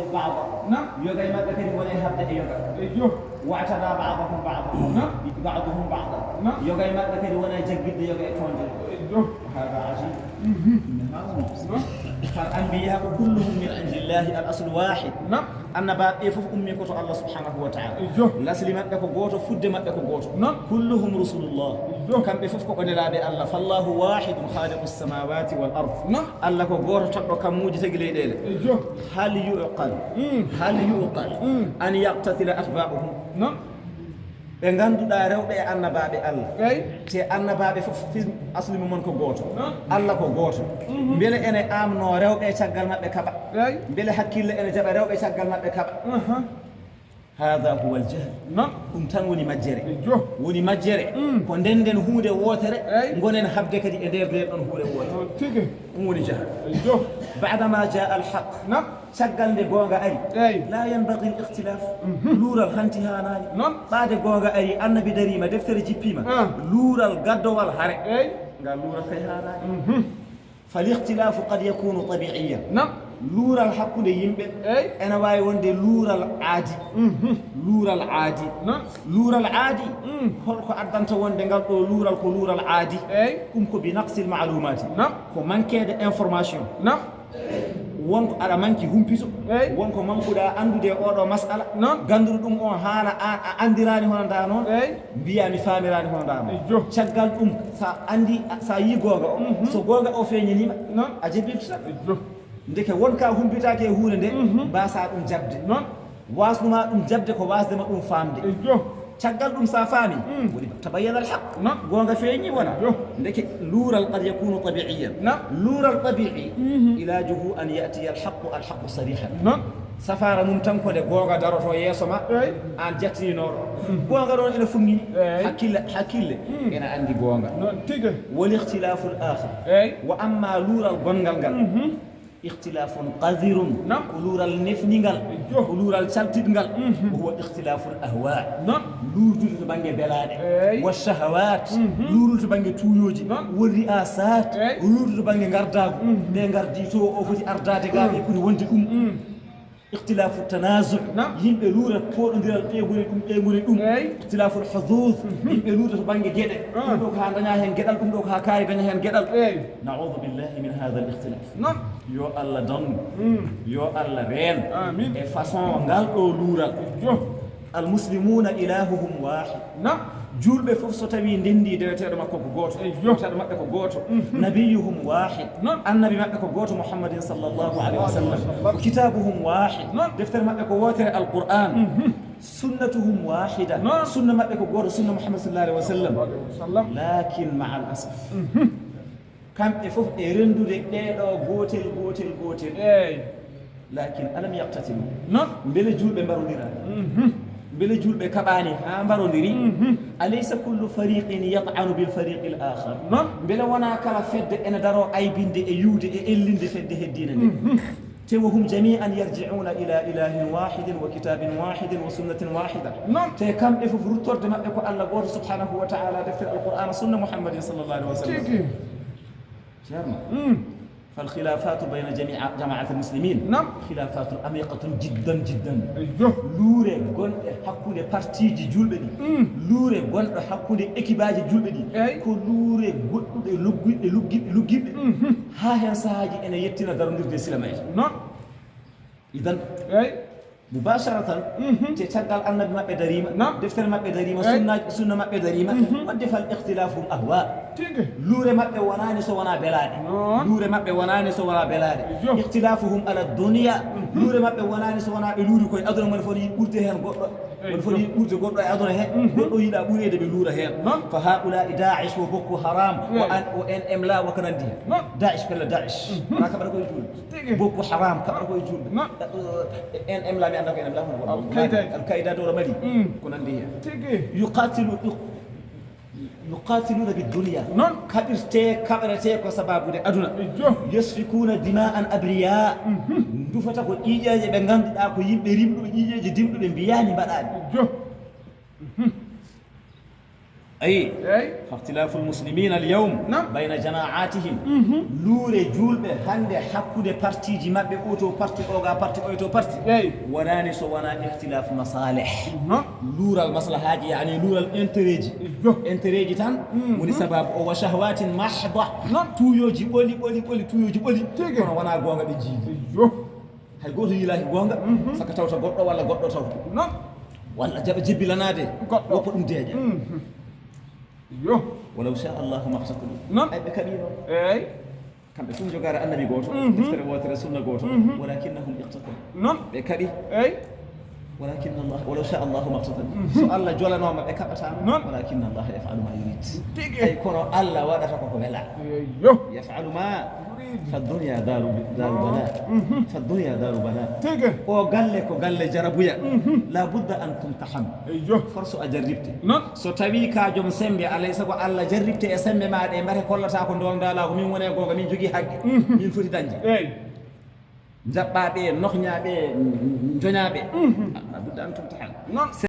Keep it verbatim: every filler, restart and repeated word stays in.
بعضا. Naam. Yoga e maɓɓe kadi wona e haɓde e yoga. Eyyo. واعتدى بعضهم بعضا. Naam. بعضهم بعضا. Naam. Yoga e maɓɓe kadi wona e jaggitde yoga e toonde. Eyyo. هذا عجيب. Mhm. Naam. فالأنبياء كلهم من عند الله، الأصل واحد. Naam. Annabaaɓe ɓe fof ummii ko to Allah subhanahu wa ta'ala. Eyyo. Lasli maɓɓe ko gooto, fudde maɓɓe ko gooto. Naam. كلهم رسل الله. Eyyo. Kamɓe fof ko nelaaɓe Allah. فالله واحد خالق السماوات والأرض. Naam. Allah ko gooto toɗɗo kammuuji tagi leyɗeele. Eyyo. هل يعقل، Mm. هل يعقل Mm. أن يقتتل أتباعهم؟ Naam. Ɓe ngannduɗaa rewɓe e annabaaɓe Allah. Eey. Te annabaaɓe fof fi asli mum on ko gooto. Naam. Allah ko gooto. Mhm. Mbele ene aamnoo rewɓe e caggal maɓɓe kaɓa? Eey. Mbele hakkille ene jaɓa rewɓe e caggal maɓɓe kaɓa? Aha. هذا هو الجهل. Naam. Ɗum tan woni majjere. Eyyo. Woni majjere. Mm. Ko ndennden huunde wootere, Eey. Ngonen haɓde kadi e nder nden ɗon huunde wootere. Noon tigi. Ɗum woni jahal. Eyyo. بعدما جاء الحق. Naam. Caggal nde goonga ari. Eey. لا ينبغي الاختلاف. Mhm. Luural hanti haanaani. Noon. Ɓaade goonga ari, annabi dariima, deftere jippiima. Ah. Luural gaddowal hare. Eey. Ngal luural kay haanaani. Mhm. فالاختلاف قد يكون طبيعيا. Naam. Luural hakkunde yimɓe Eey. Ena waawi wonde luural aadi. Mhm. Luural aadi. Naam. Luural aadi. Mm. Holko addanta wonde ngal ɗo luural ko luural aadi? Eey. Ɗum ko بنقص المعلومات. Naam. Ko manqueede information. Naam. Won ko aɗa manki humpito. Eey. Won ko mankuɗaa anndude e oɗo masala. Naam. Gannduɗo ɗum on haala aan a anndiraani hono ndaa noon. Eey. Mbiyaa mi faamiraani hono ndaa noon. Eyyo. Caggal ɗum, so a anndi, so a yii goonga o, Mhm. So goonga o feeñaniima, Noon. A jebintu tan. Eyyo. Ndeke won ka humpitaake e huunde nde, Mhm. Mbaasaa ɗum jaɓde. Noon. Waasnumaa ɗum jaɓde ko waasde ma ɗum faamde. Eyyo. Caggal ɗum so a faami, Mm. Woni تبين الحق. Noon. Goonga feeñi wona. Eyyo. Ndeke luural قد يكون طبيعيا. Naam. Luural tabi'i, Mhm. علاجه أن يأتي الحق، الحق صريحا. Noon. Safaara mum tan ko nde goonga daroto yeeso ma, Eey. Aan jattininooɗo. Mm. Goonga ɗoon ene fuŋŋini. Eey. Hakkille, hakkille Mm. Ene anndi goonga. Noon tigi. والاختلاف الآخر. Eey. Wa amma luural gonngal ngal. Mhm. اختلاف قذر. Naam. Ko luural nefningal. Eyyo. Ko luural caltiɗngal. Mhm. وهو اختلاف الأهواء. Noon. Luurdude to bannge belaaɗe. Eey. والشهوات. Mhm. Luurdude to bannge tuuyooji. Noon. والرئاسات. Eey. Luurdude to bannge ngardaagu. Mhm. Nde ngardii to o foti ardaade gaa Mm. ɓe poti wonde ɗum. Mm. اختلاف التنازع. Naam. Yimɓe luura pooɗondiral, ɓe ngoni ɗum, ɓe ngoni ɗum. Eey. اختلاف الحظوظ. Mhm. Yimɓe luura to bannge geɗe. Ah. Ɗum ɗo ko haa daña heen geɗal, ɗum ɗo ko haa kaari daña heen geɗal. Eey. نعوذ بالله من هذا الاختلاف. Naam. Yo Allah dannu. Mm. Yo Allah reen. Amiin. E façon ngal ɗo luural. Yo. المسلمون إلههم واحد. Naam. Juulɓe fof so tawii ndenndii, deweteeɗo makko ko gooto. Eyyo. Deweteeɗo maɓɓe ko gooto. Mhm. نبيهم واحد. Naam. Annabi maɓɓe ko gooto, محمد صلى الله عليه وسلم. Sallallahu alaihi wasallam. وكتابهم واحد. Naam. Deftere maɓɓe ko wootere, Alqur'aan. Mhm. سنتهم واحدة. Naam. Sunna maɓɓe ko gooto, sunna Muhammad صلى الله عليه وسلم. Sallallahu alaihi wasallam. لكن مع الأسف. Mhm. Kamɓe fof e renndude ɗee ɗoo gootel, gootel, gootel. Eey. لكن ألم يقتتلوا؟ Noon. Mbele juulɓe mbarondiraani? Mhm. Mbele juulɓe kaɓaani haa mbarondiri? Mhm. أليس كل فريق يطعن بالفريق الآخر؟ Noon. Mbele wonaa kala fedde ene daroo aybinde e yuwde e ellinde fedde heddiinde nde? Mhm. Te وهم جميعا يرجعون إلى إله واحد وكتاب واحد وسنة واحدة. Noon. Te kamɓe fof ruttorde maɓɓe ko Allah gooto سبحانه وتعالى, deftere Alqur'aana, sunna Muhammadin صلى الله عليه وسلم. Tigi. Ceerno. Mm. فالخلافات بين جميع، جماعة المسلمين. Naam. خلافات عميقة جدا جدا. Eyyo. Luure gonɗe hakkunde partiiji juulɓe ɗi. Mm. Luure gonɗe hakkunde ekibaaji juulɓe ɗi. Eey. Ko luure goɗɗuɗe, luggiɗɗe, luggiɗɗe, luggiɗɗe. Mhm. Haa heen sahaaji ene yettina darondirde silamayɓe. Noon. Idan, Eey. Mubasharatan, Mhm. Te caggal annabi maɓɓe dariima, Naam. Deftere maɓɓe dariima, Eey. Sunna, sunna maɓɓe dariima, Mhm. Wadde فالاختلاف أهواء. Tigi. Luure maɓɓe wonaani so wonaa belaaɗe. Noon. Luure maɓɓe wonaani so wonaa belaaɗe. Yo. اختلافهم على الدنيا. Mhm. Luure maɓɓe wonaani so wonaa ɓe luuri koye aduna, moni fof yiɗi ɓurde heen goɗɗo. Eey. Moni fof yiɗi ɓurde goɗɗo e aduna he. Mhm. Goɗɗo yiɗa ɓureede ɓe luura heen. Noon. فهؤلاء داعش وبوكو حرام Eey. وأن-، وإن إم لا وكنندي. Noon. Daesh pelle Daesh. Mhm. Wona kaɓata koye juulɓe. Tigi. Boko Haram, kaɓata koye juulɓe. Noon. Eh, N M la, mi anndaa ko N M la, hono Al Qaeda. Al Qaeda dowla Mali. Mm. Ko nanndi heen. Tigi. Yuqatilu-, yu-, yuqatiluna bi dunya. Noon. Kaɓirte, kaɓirete ko sababude aduna. Eyyo. Yasfikuna dima'an abriya. Mhm. Ndufata ko ƴiiƴeeje ɓe ngannduɗaa ko yimɓe rimɗuɓe, ƴiiƴeeje dimɗuɓe mbiyaani mbaɗaani. Eyyo. Mhm. Ayi, fa ikhtilafu lmuslimina alyawm bayna jamaatihim. Luure juulɓe hannde hakkunde partiji maɓɓe, oto parti, oga parti, oyto parti, wonani so wona ikhtilafu masalih. Luural maslahaaji, yani luural intérêt ji. Intérêt ji tan woni sababu o. Wa shahwatin mahda. Tuuyooji ɓoli, ɓoli, ɓoli, tuuyooji ɓoli. Kono wona goonga ɓe jiidi. Hay gooto yiilaaki goonga, saka tawta goɗɗo walla goɗɗo tawta. Walla jaɓa jebbilanaade woppa ɗum deeƴa. Walaw sha Allahu maktatalu. Ay, ɓe kaɓiino. Kamɓe fof jogaare annabi gooto, deftere wootere, sunna gooto. Walakinnahum iqtatalu. Ɓe kaɓi. Walakinna Allah, walaw sha Allahu maktatalu. So Allah jolanooma, ɓe kaɓataano. Walakinna Allah yaf'alu ma yurid. Ay, kono Allah waɗata ko ko wela. Yaf'alu ma fa dunya daru, daru bala. Fa dunya daru bala. O galle ko galle jarabuya. La budda an tumtahan. Forso a jarribte. So tawi ka joom sembe, alay sago Allah jarribte e sembe ma ɗe, mbate kollata ko ndolndaala ko min woni e goonga, min jogii haqqe, min foti dañde. Jaɓɓaa ɓe, nohñaa ɓe, njoñaa ɓe. La budda an tumtahan.